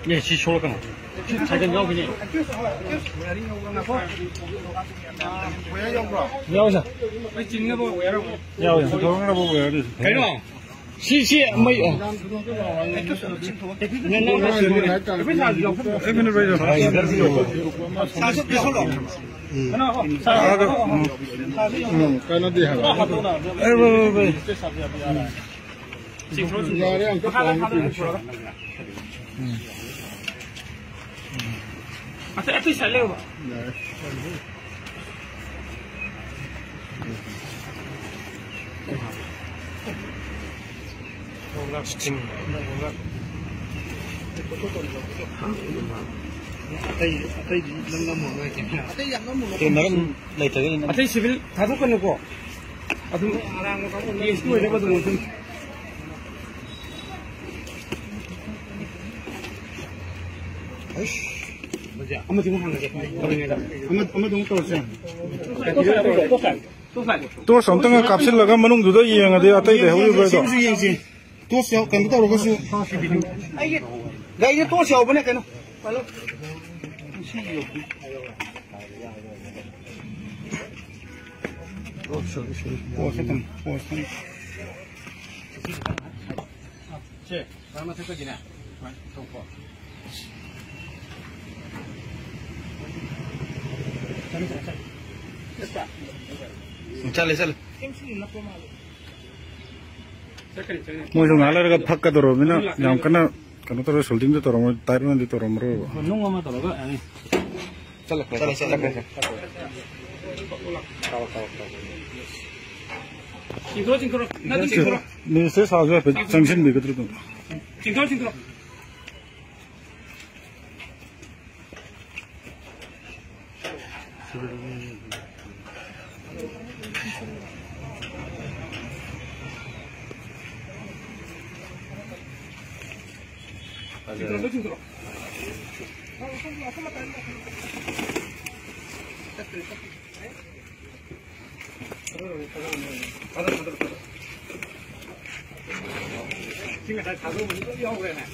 你去吃了干嘛？才跟要给你。要一下。要一下。该了。谢谢没有。ꯑꯇꯩ ꯁꯤꯚꯤꯜ ꯊꯥꯗꯣꯛꯀꯅꯨꯀꯣ ꯑꯗꯨꯝ ꯀꯦꯁꯀꯤ ꯑꯣꯏꯅꯕ ꯑꯗꯨꯝ ꯑꯗꯨꯝ ꯑꯃꯗꯤ ꯍꯪꯉꯒꯦ ꯑꯃꯗꯨꯃꯨꯛ ꯇꯧꯔꯁꯦ ꯇꯣꯔꯆ ꯑꯝꯇꯪꯒ ꯀꯥꯞꯁꯤꯜꯂꯒ ꯃꯅꯨꯡꯗꯨꯗ ꯌꯦꯡꯉꯗꯤ ꯑꯇꯩ ꯂꯩꯍꯧꯔꯤꯕ꯭ꯔꯥ ꯗꯣ ꯁꯤꯁꯨ ꯌꯦꯡꯁꯤ ꯇꯣꯔꯆ ꯌꯥꯎ ꯀꯩꯅꯣ ꯇꯧꯔꯒꯁꯨ ꯑꯩꯒꯤ ꯒꯥꯔꯤꯗ ꯇꯣꯔꯆ ꯌꯥꯎꯕꯅꯦ ꯀꯩꯅꯣ ꯁꯦ ꯃꯊꯛꯇꯒꯤꯅꯦ ꯁꯨꯃꯥꯏꯅ ꯇꯧꯀꯣ ꯆꯠꯂꯦ ꯆꯠꯂꯦ ꯃꯣꯏꯁꯨ ꯉꯥꯏꯍꯥꯛ ꯂꯩꯔꯒ ꯐꯛꯀꯗꯧꯔꯕꯅꯤꯅ ꯌꯥꯝ ꯀꯟꯅ ꯀꯩꯅꯣ ꯇꯧꯔ ꯁꯣꯜꯗꯤꯡꯗꯣ ꯇꯧꯔꯝꯃꯣꯏ ꯇꯥꯏꯠ ꯇꯧꯔꯝꯃꯔꯣꯏꯕ ꯅꯨꯡ ꯑꯃ ꯇꯧꯔꯒ ꯌꯥꯅꯤ ꯆꯠꯂꯦ ꯆꯠꯂꯦ ꯆꯠꯂꯦ ꯆꯤꯡꯊꯣꯔꯣ ꯆꯤꯡꯊꯣꯔꯣ ꯅꯪ ꯆꯤꯡꯊꯣꯔꯣ ꯃꯤꯅꯤꯁꯇꯔ ꯁꯥꯕꯁꯨ ꯍꯥꯏꯐꯦꯠ ꯆꯪꯁꯤꯟꯕꯤꯒꯗ꯭ꯔꯥ ꯑꯗꯨꯝ ꯆꯤꯡꯊꯣꯔꯣ ꯆꯤꯡꯊꯣꯔꯣ ꯆꯤꯡꯊꯣꯔꯣ ꯆꯤꯡꯊꯣꯔꯣ ꯁꯤ ꯉꯁꯥꯏ ꯊꯥꯗꯣꯛꯑꯝꯕꯗꯤ ꯂꯣꯏ ꯌꯥꯎꯈ꯭ꯔꯦꯅꯦ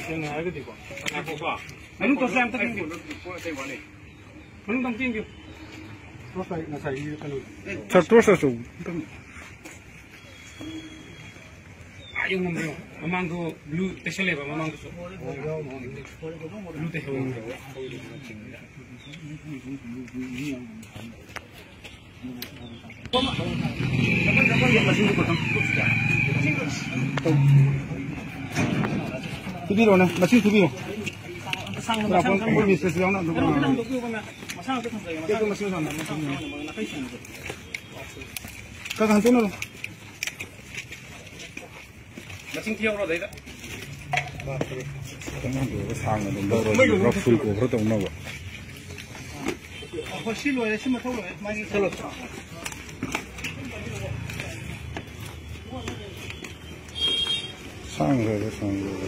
ꯁꯦꯡꯅ ꯍꯥꯏꯔꯒꯗꯤꯀꯣ ꯉꯥꯏꯈꯣꯀꯣ ꯃꯅꯨꯡ ꯇꯣꯁ ꯑꯝꯇ ꯇꯤꯡꯕꯤꯌꯨ ꯃꯅꯨꯡ ꯑꯝꯇ ꯇꯤꯡꯕꯤꯌꯨ ꯉꯁꯥꯏꯒꯤ ꯀꯩꯅꯣ ꯁꯥꯔ ꯇꯣꯔꯆ ꯑꯆꯧꯕ ꯑꯝꯇꯪ ꯑꯥ ꯌꯧꯉꯝꯕ꯭ꯔꯣ ꯃꯃꯥꯡꯗꯣ ꯕ꯭ꯂꯨ ꯇꯩꯁꯜꯂꯦꯕ ꯃꯃꯥꯡꯗꯨꯁꯨ ꯕ꯭ꯂꯨ ꯇꯩꯍꯧꯋꯦ ꯊꯤꯕꯤꯔꯣꯅꯦ ꯃꯁꯤꯡ ꯊꯤꯕꯤꯌꯨ ꯃꯤꯁꯇꯁꯨ ꯌꯥꯎꯅ ꯑꯗꯨꯒ ꯃꯁꯤꯡ ꯀꯀ ꯍꯟꯇꯣꯛꯅꯔꯣ ꯃꯁꯤꯡ ꯊꯤꯍꯧꯔꯣ ꯑꯗꯩꯗ ꯈꯤꯇꯪ ꯍꯟꯗꯣꯛꯑꯒ ꯁꯥꯡꯅ ꯑꯗꯨꯝ ꯂꯧꯔꯒ ꯐꯨꯜ ꯀꯣꯚꯔ ꯇꯧꯅꯕ ꯍꯣꯏ ꯁꯤ ꯂꯣꯏꯔꯦ ꯁꯤ ꯃꯊꯧ ꯂꯣꯏꯔꯦ ꯃꯥꯒꯤ ꯆꯠꯂꯣ ꯁꯥꯡꯈ꯭ꯔꯦꯗ ꯁꯥꯡꯈ꯭ꯔꯦꯗ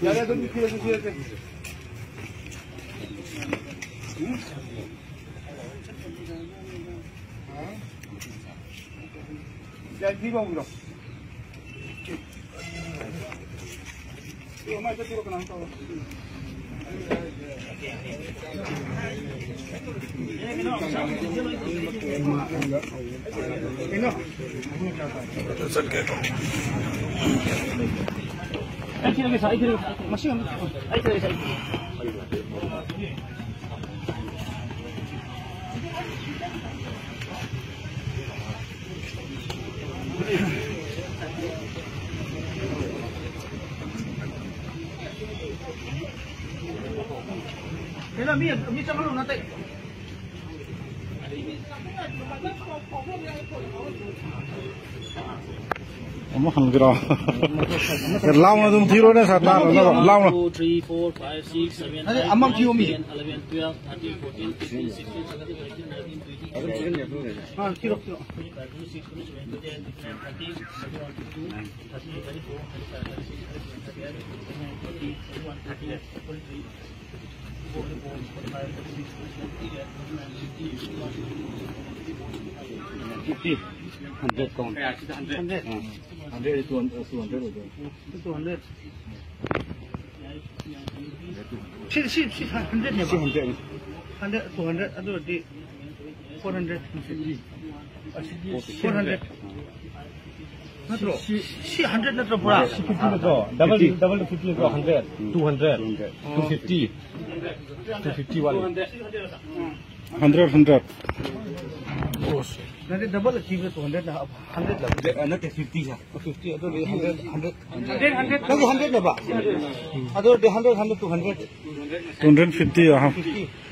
ꯌꯥꯔꯦ ꯑꯗꯨꯝ ꯊꯤꯔꯁꯤ ꯊꯤꯔꯁꯤ 야, 이거 울어. 이거 엄마 이거 그냥 또. Ela mi mi changalo na tai. ꯑꯃꯨꯛ ꯍꯟꯒꯦꯔꯣ ꯂꯥꯎꯅ ꯑꯗꯨꯝ ꯊꯤꯔꯣꯅꯦ ꯁꯥꯔ ꯇꯥꯅꯕ ꯂꯥꯎꯅ 2, 3, 4, 5, 6, 7, ꯑꯗꯩ 8, ꯑꯃ 9, ꯊꯤꯌꯣ ꯃꯤ. 10, 11, 12, 13, 14, 15, 16, 17, 18, 19, 20, Ah, thiro thiro. 25, 26, 27, 28, 29, 30, 31, 32, 33, 34, 35, 36, 37, 38, 39, 40, 41, 42, 43, 44, 45, 46, 47, 48, 49, 50, 51, 52, 53, 50 100 count. 100. 100 200 200. Si si si 100 ne ba? 100. 100 200 ꯑꯗꯨ ꯑꯣꯏꯔꯗꯤ 400. 400. ꯅꯠꯇ꯭ꯔꯣ? ꯁꯤ 100 ꯅꯠꯇ꯭ꯔꯣ ꯄꯨꯔꯥ? 50 ꯅꯠꯇ꯭ꯔꯣ? Double double 50 ꯅꯠꯇ꯭ꯔꯣ? 100 200 250 250 ꯋꯥꯠꯂꯤ. 100 100. ꯅꯠꯇꯦ, ꯗꯕꯜ ꯊꯤꯕ 200 ꯅ 100 ꯂꯕ. ꯅꯠꯇꯦ, 50 ꯁꯥ. 50 ꯑꯗꯨ 100 100 100 ꯅꯪꯒꯤ 100 ꯅꯦꯕ? ꯑꯗꯨ ꯑꯣꯏꯔꯗꯤ 100 100 200. 250 ꯑꯍ. 50.